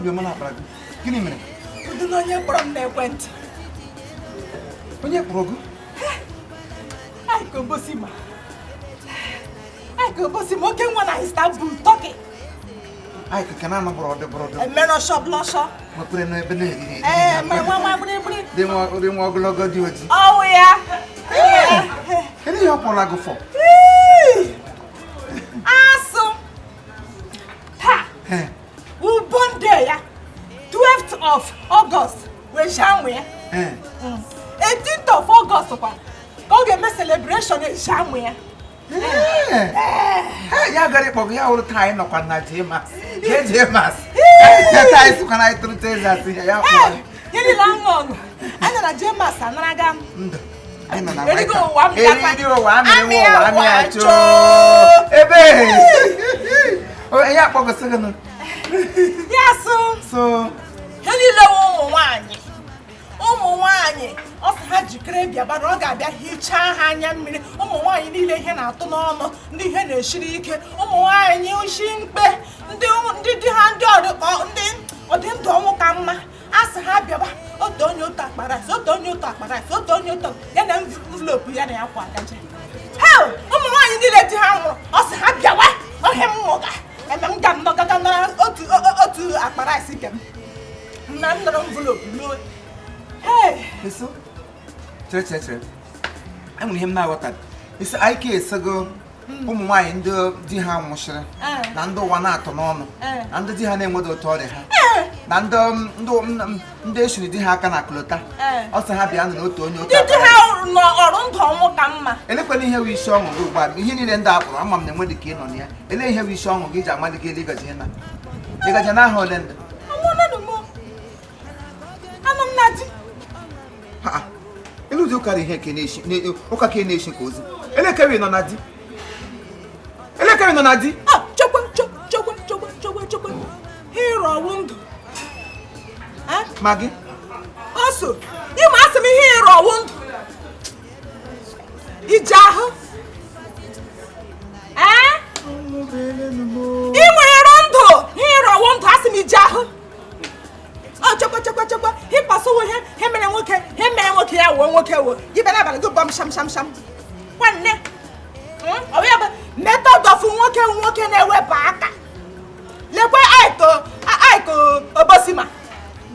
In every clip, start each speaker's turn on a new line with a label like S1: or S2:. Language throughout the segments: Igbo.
S1: Obiọma na-akpara gị, gịnị mere?
S2: Ụdị na onye kpọrọ m n'ekwentị.
S1: Onye kpọrọ gị?
S2: Ike Obosima, Ike Obosima, oke nwa na Istanbul, Turkey.
S1: Anyị ka na-anọ bụrụ ọdị bụrụ ọdị.
S2: Emere ọsọ blọsọ.
S1: Nwekwere n'ebe na-eriri.
S2: Ee, ma nwa nwa gbịrịgbịrị.
S1: Dị nwa ogologo dị oji.
S2: Ọwụ ya.
S1: Kedu ihe ọ kpọrọ gị fọ?
S2: Asụ taa ubonde ya, 12th of August wee amụ ya. 18th of August kwa ka ọ ga-eme celebration eji amụ ya.
S1: Ee, ya gara ịkpọ gị ya wụrụ taa anyị nọkwa na Jemas jee Jemas taa anyị sịkwa na anyị tụrụ Texas ihe ya kpọrọ.
S2: Ihe niile aṅụ ọṅụ anyị na Jemas anaraga m.
S1: Ndụ anyị nọ na
S2: Erigo ụwa m gakwa.
S1: Eriri ụwa amịrị
S2: Amị
S1: nwa ụwa amị
S2: ụwa
S1: achoo
S2: choo.
S1: Ebe ya akpọgosị gị nụ.
S2: Ya sụ
S1: so
S2: ihe niile wụ ụmụ nwanyị, ụmụ nwanyị. Ọ sị ha jikere bịaba na ọ ga-abịa hichaa ha anya mmiri. Ụmụ nwaanyị niile ihe na-atụ n'ọnụ, ndị ihe na-esiri ike, ụmụ nwaanyị ushi mkpe, ndị di ha, ndị ọdịkọ, ndị ọdị ndụ ọnwụ ka mma. A sị ha bịaba, otu onye otu akpa rice, otu onye otu akpa rice, otu onye otu ya na envelope ya na ya kwa agaje. Hel, ụmụ nwaanyị niile di ha nwụrụ, ọ sị ha bịawa ohe m nwụga eme m ga nnọọ gaga nara otu otu akpa rice nke m na m nọrọ envelope luo. Hey!
S1: Eso chere, chere, chere, enwere ihe m na-aghọta. Isi anyị ka esego ụmụ nwaanyị ndị di ha nwụsịrị na ndị ụwa na-atọ n'ọnụ na ndị di ha na-enweghị otu ọrịa ha na ndị eshiri di ha aka na klota. Ọ sị ha bịa nụ n'otu onye otu
S2: Ndị di
S1: akpa
S2: ha
S1: rice.
S2: nọ ọrụ ndụ ọnwụ ka mma.
S1: Elekwana ihe wụ isi ọṅụ gị ugbu a? Ihe niile ndị a kpụrụ, ama m na enwe dị ka ị nọ na ya. Ele ihe wụ isi ọṅụ gị iji amalị gị elu ịgaji na ịgaji n'aha ole ndị?
S2: Anwụọla m, anọ m na di.
S1: Ha, elu ụdị ụka ihe ka na-eshi ụka ka ị na-eshi ka ozi. Elekere ị nọ na di, elekere ị nọ na di.
S2: Ah, chekwe, chekwe, chekwe, chekwe, chekwe, ha ịrụ ọwụ ndụ. Eh?
S1: Ma gị?
S2: Ọsọ ịma asị m ihe ịrụ ọwụ ndụ ije ahụ. Ee, ị nwere ndụ, ihe ịrụ ọwụ ndụ. Asị m ije ahụ. Ọ chekwa, chekwa, chekwa, ịkpasowo ihe ihe mere nwoke, ihe mere nwoke ya wuo nwoke wuo gị bịa n'abalị gị bọm sham sham sham nwanne. Ọ bụ ya bụ method of nwoke nwoke na-ewepụ aka. Lekwe Ike, Ike Obosima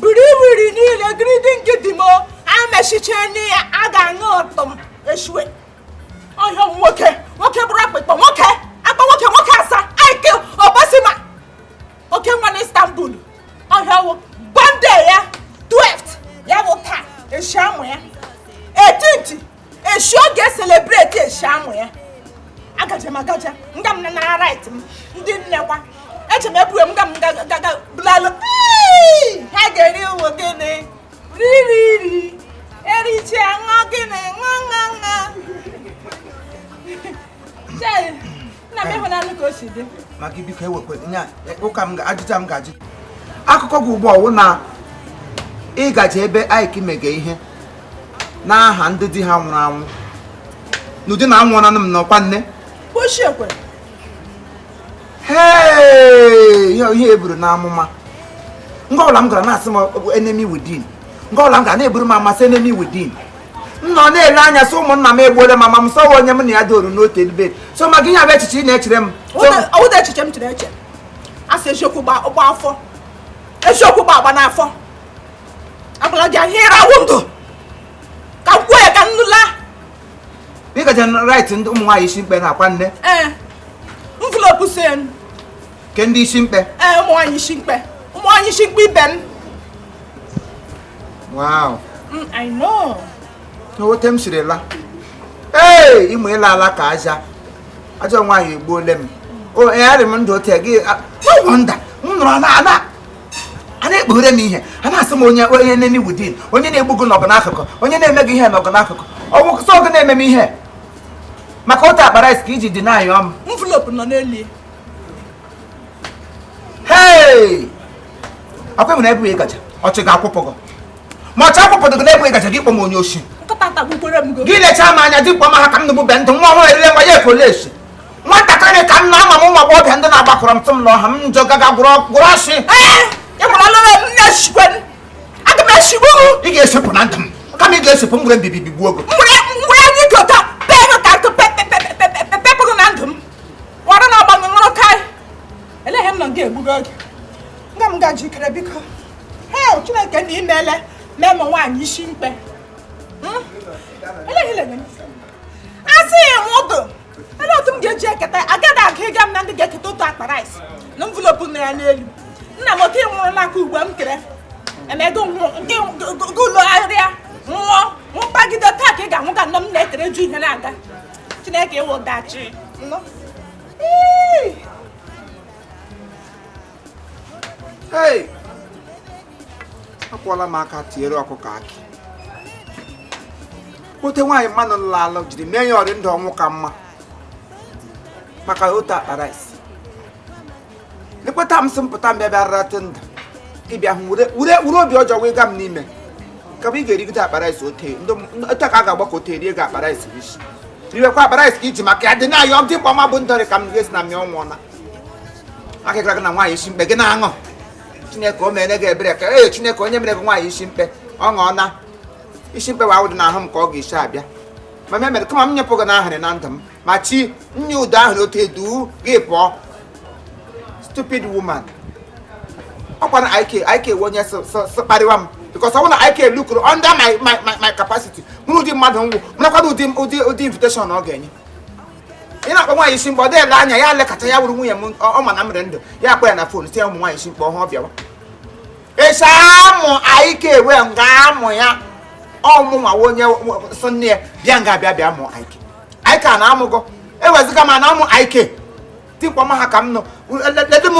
S2: biri wiri niile giridi ngidi mo amechiche ya a ga-aṅụ ụtọ m eshue ọhịa. Nwoke nwoke bụrụ akpịkpọ nwoke akpa nwoke nwoke asa. Ike Obosima, oke nwa na Istanbul, ọhịa wụ bọnde ya 12th ya bụ taa eshi amụ ya, 18th eshi oge celebrate eshi amụ ya. Agaje m agaje nga m nara right m. Ndị nnekwa eche m ebuwe m nga m gaga bulalụ ha ga-eri ụmụ gịnị riri erichi ṅụọ gịnị ṅụọ ṅụọ ṅụọ. Chei, nna m, ịhụnanụ ka o si dị.
S1: Ma gị biko ewekwe nya ụka m ajụjụ m ga-ajụ. Akụkọ gị ugbu a wụ na ịgaji ebe Ike mege ihe n'aha ndị di ha nwụrụ anwụ n'ụdị na anwụọla m n'ọkwa nne.
S2: Kpochie ekwere.
S1: Hey! Ihe e buru n'amụma nga ọbụla m gara na-asị m enemy within, nga ọbụla m gara na-eburu m amasị enemy within. M nọ na-ele anya sị ụmụnna m egbuola m ama m sọwa onye m na ya doro n'otu ebe so maka ihe abụ echiche ị na-echere m.
S2: Ọwụda echiche m chere eche. Asị eziokwu gba gba afọ, eziokwu gba agba n'afọ. Agwala gị ahịa ịrawụ ndụ ka m kwuo ya ka m nụla.
S1: Ịgaje right ndị ụmụ nwaanyị isi mkpe na-akwa nne.
S2: Ee, envelope so ya.
S1: Ke ndị isi mkpe?
S2: Ee, ụmụ nwaanyị isi mkpe, ụmụ nwaanyị isi mkpe ibe m.
S1: Wow.
S2: I know.
S1: Ote m siri la ee, ịmụ ịla ala ka aja ajọ nwaanyị egbuole m. O egharị m ndụ ote gị. No wonder m nọrọ na ana a na-ekpughere m ihe a na-asị m onye onye enemy within, onye na-egbu gị nọgụ n'akụkụ, onye na-eme gị ihe nọgụ n'akụkụ. Ọwụ sọ gị na-eme m ihe maka otu akpa rice ka iji dị na-ayọ m.
S2: Envelope nọ n'elu ya.
S1: Hey! Akwa nwere ebe ị gaje ọchị ga-akwụpụ gị, ma ọchị akwụpụrụ gị n'ebe ị gaje gị kpọ m onye oshi.
S2: Nkịta tagbukwere m go.
S1: Gị lechaa m anya dị mkpọ ma ha ka m nụbụ ndụ nwa ọhụrụ erire nwa ya ekoleshi nwatakịrị ka m na ama m ụmụ agbọghọbịa ndị na-agbakọrọ m tụ m n'ọha m njọ gaga gwụrụ ọchị.
S2: Ee. Ị gwara lọrọ m na-eshikwe aga m eshigbu.
S1: Ị ga-esepụ na ndụ m. Kama ị ga-esepụ, m were mbibi bigbuo ogo.
S2: Nwere nwere anyị dị ụtọ pee ka atụ pepụrụ na ndụ m wara na ọgba ṅụrụ karị eleghị m nọ nga egbugo oge nga m ga jikere. Biko, hel, Chineke na imele mee m nwaanyị isi mkpe. Eleghị lege m asị m ụdụ ele otu m ga-eji eketa agada aga ịga m na ndị ga-eketa otu akpa rice na envelope nọ ya n'elu. Nna m oke nwụrụ n'aka ugbu a m kere emego nke ụlọ ahịrịa nwụọ nwụpagide taa ka ị ga-anwụ ka nne m na-ekere ju ihe na-aga. Chineke ịwụdachi nnụ. Ii!
S1: Hey! Akwọla m aka tinyere ọkụkọ akị. Ote nwaanyị mmanụ lụrụ alụ jiri mee ya ọrị ndụ ọnwụ ka mma maka otu akpa rice. Lekweta m sị m pụta, m bịa bịa rarata ndụ ịbịa hụ were were were obi ọjọọ wee gaa m n'ime ka ị ga-erigide akpa rice ote ndị ote ka a ga-agba ka ote rie gị akpa rice n'isi riwekwa akpa rice ka iji maka ya dị na-ayọ ndị mkpọma bụ ndọrị ka m ga-esi na mmịa ọnwụọna akịkara gị na nwaanyị isi mkpe gị na-aṅụ. Chineke o mere gị ebere ka ee Chineke onye mere gị nwaanyị isi mkpe ọ ṅụọna isi mkpe wa dị n'ahụ m ka ọ ga-esi abịa ma m mere kama m nyepụ gị n'ahịrị na ndụ m ma chi nye ụdọ ahụ otu edu gị pụọ. Stupid woman. Ọkwa na ik ik wụ onye sị kparịwa m because ọ bụrụ na ik lukuru under my capacity mụrụ ụdị mmadụ nwụ marakwana ụdị invitation ọ ga-enye. Ị na-akpọ nwaanyị isi mkpe ọ dịghị ele anya ya lekọta ya wụrụ nwunye m ọ ma na m rere ndụ ya akpọ ya na phone si ya ụmụ nwaanyị isi mkpe ọhụụ bịawa ịsa amụ ik wee nga amụ ya ọmụnwa onye sọ nne ya bịa nga bịa bịa mụọ ik ik a na-amụgo ewezụga ma na-amụ ik tikwa ma ha ka m nọ lede m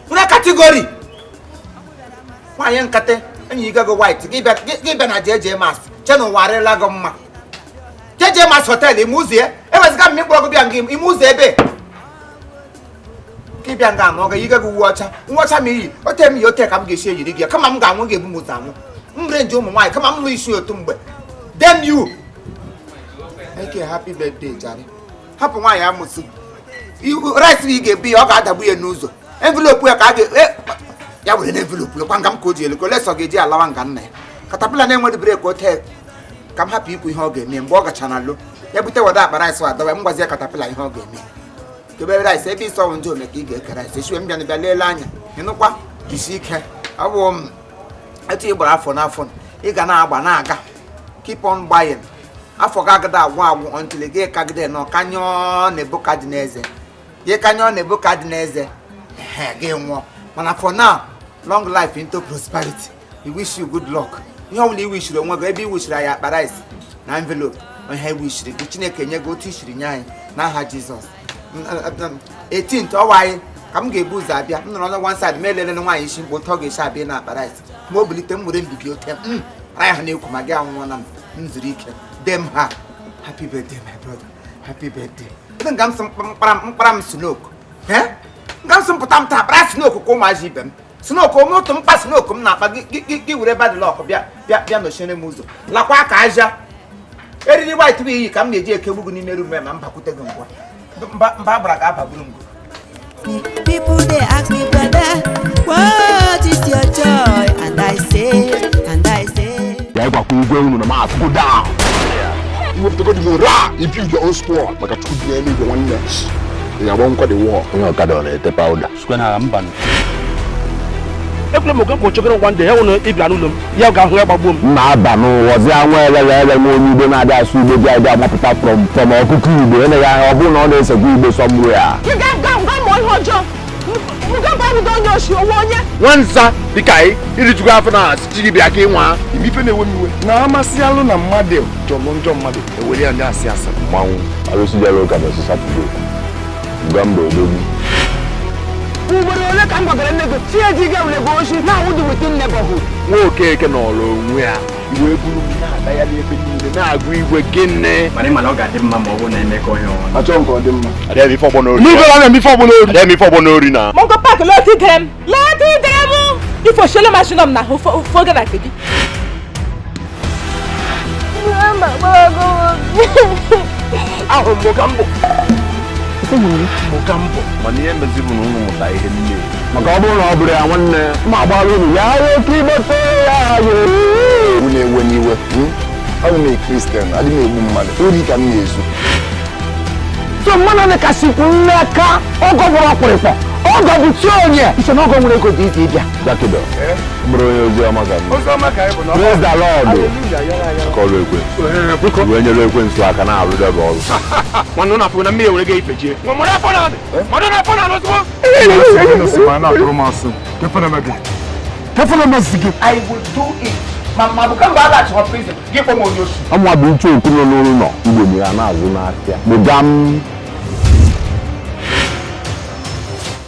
S1: nwere category nwaanyị nkatị enyi gị white gị bịa na JJ Mas che na ụwa arịla gị mma. JJ Mas hotel ime ụzọ ya ewezụga m ịkpọrọ gị bịa nga ime ụzọ ebe ka ịbịa nga anọ ga yiga gị uwe ọcha uwe ọcha ma iyi ote m yi ote ka m ga-esi eyiri gị ya kama m ga-anwụ ga-ebu m ụzọ anwụ m renji ụmụ nwaanyị kama m lụ isi otu mgbe. Damn you eke. Happy birthday jare. Hapụ nwaanyị amụsị rice ị ga-ebu ya ọ ga-adagbu ya n'ụzọ envelope ya ka a ga ya were na envelope lekwa nga m ka o ji elekwa lesọ ga-eji alawa nga nna ya katapila na-enweghị brake ote ka m hapụ ikwu ihe ọ ga-eme mgbe ọ gachara na lo ya bute wada akpa rice adọwa m gwazie katapila ihe ọ ga-eme kebe rice ebe ịsọ ndị ome ka ị ga-eke rice esiwe m bịa bịa leele anya ịnụkwa jisi ike ọ bụ m etu ị gbara afọ n'afọ ị ga na-agba na-aga keep on buying afọ gị agada agwụ agwụ until gị kagide nọ kanyụọ na ebo ka dị n'eze gị kanyụọ na ebo ka dị n'eze ehe gị nwụọ. Mana for now, long life into prosperity. We wish you good luck. Ihe ọbụla i wishiri onwe gị ebe i wishiri anyị akpa rice na envelope ihe i wishiri gị Chineke nye gị otu ishiri nye anyị n'aha Jizọs. 18th ọwa anyị ka m ga-ebu ụzọ abịa m nọrọ na one side ma elele nwaanyị isi mkpụ otu ọ ga-esi abịa na akpa rice ma o bulite m were mbibi ote m ara ha na-ekwu ma gị anwụọla m m zuru ike dem ha. Happy birthday, my brother, happy birthday. Ndị nga m sị mkpara m snok nga m sị mpụta m taa kpara snok ka ụmụazị ibe m snok ome otu mkpa snok m na-akpa gị gị were bad luck bịa bịa bịa nọchiere m ụzọ lakwa ka aja eriri white bụ iyi ka m na-eji ekegbu gị n'ime room ma m bakwute gị ngwa mba mba gbara ga-abagburu m gị.
S3: People they ask me, "Brother, what is your joy?" And I say, and I say.
S4: Ya gwakwa igwe unu na m atụgo down iwepụtago the morale i build your own squad maka Chukwu dị n'eluigwe nwanne ị ga-agba nkwa the war.
S5: Onye ọkada ọ na-ete powder?
S6: Sukwe na mba.
S7: Ekwere m oge m chọgara one day ya wụ na ị bịa n'ụlọ m ya ga-ahụ ya gbagbuo m.
S5: M na-aba n'ụwa anwa elele ele nwa onye Igbo na-adị asụ Igbo ji adị amapụta from ọkụkọ Igbo eleghị anya ọ bụrụ na ọ na-esekwa Igbo somewhere.
S2: Gị ga ga ga mụọ ihe ọjọọ nga mba onye oshi onwe onye.
S4: Nwanza dịka anyị irijugo afọ na asị gị bịa ka ịnwa ime ife na-ewe m iwe
S8: na amasị alụ na mmadụ jọrọ njọ mmadụ ewere ya ndị asị asị.
S5: Mmanwụ arụsị jere ụka bọsị Saturday Ugamba odogwu.
S7: Ugboro ole ka m gwagara nne gị tie ji gị were oshi na awụ dị within neighborhood?
S4: Nwa Okeke nọrọ onwe ya iwe buru m na-aba ya n'ebe niile na-agụ igwe gịnị.
S6: Mana ịma na ọ ga-adị mma ma ọ bụrụ na emekọ ihe ọnụ.
S8: Achọ nke ọ dị mma.
S4: Adịghị m ife ọgbọ n'ori.
S8: N'ife na ife ọgbọ n'ori.
S4: Adịghị m ife ọgbọ n'ori na
S2: Mongo Park lọtị dere m lọtị dere m ifo shele machine m na ahụ foge na nke gị.
S4: Ahụrụ m ka mbụ.
S8: Mụka mbọ mana ihe mezi bụ na unu mụta ihe nne
S5: maka ọ bụrụ na ọ bụrụ ya nwanne ma agbara unu ya oke igbote ya
S4: Unu ewe n'iwe, abụ m Kristian, adị m egbu mmadụ, ori ka m na-ezu.
S7: So mmanụ na kasịkwu nne aka ọgọ bụrụ ọkpụrịkpọ ọgọ bụ chi onye iso na ọgọ nwere ego dị ize ịbịa.
S5: Jakido bụrụ onye ozi ọma ka m.
S8: Ozi ọma ka anyị bụ na
S5: Praise the Lord.
S8: Hallelujah, yara yara.
S5: Kọrọ ekwensu wee nyere ekwensu aka na-arụdebe ọrụ.
S6: Nwanne ụnụ afọ na mmiri ewere gị ifejie. Mmadụ afọ na mmadụ afọ na ozugbo.
S1: I will do it. Ma bụ kamgbe a laghachiri prison, gị kpọọ m onye osu.
S5: Ọmụwa bụ uche okwu nọ n'ụlọ Igbo nyere ya na-azụ n'afịa. Gbụgam.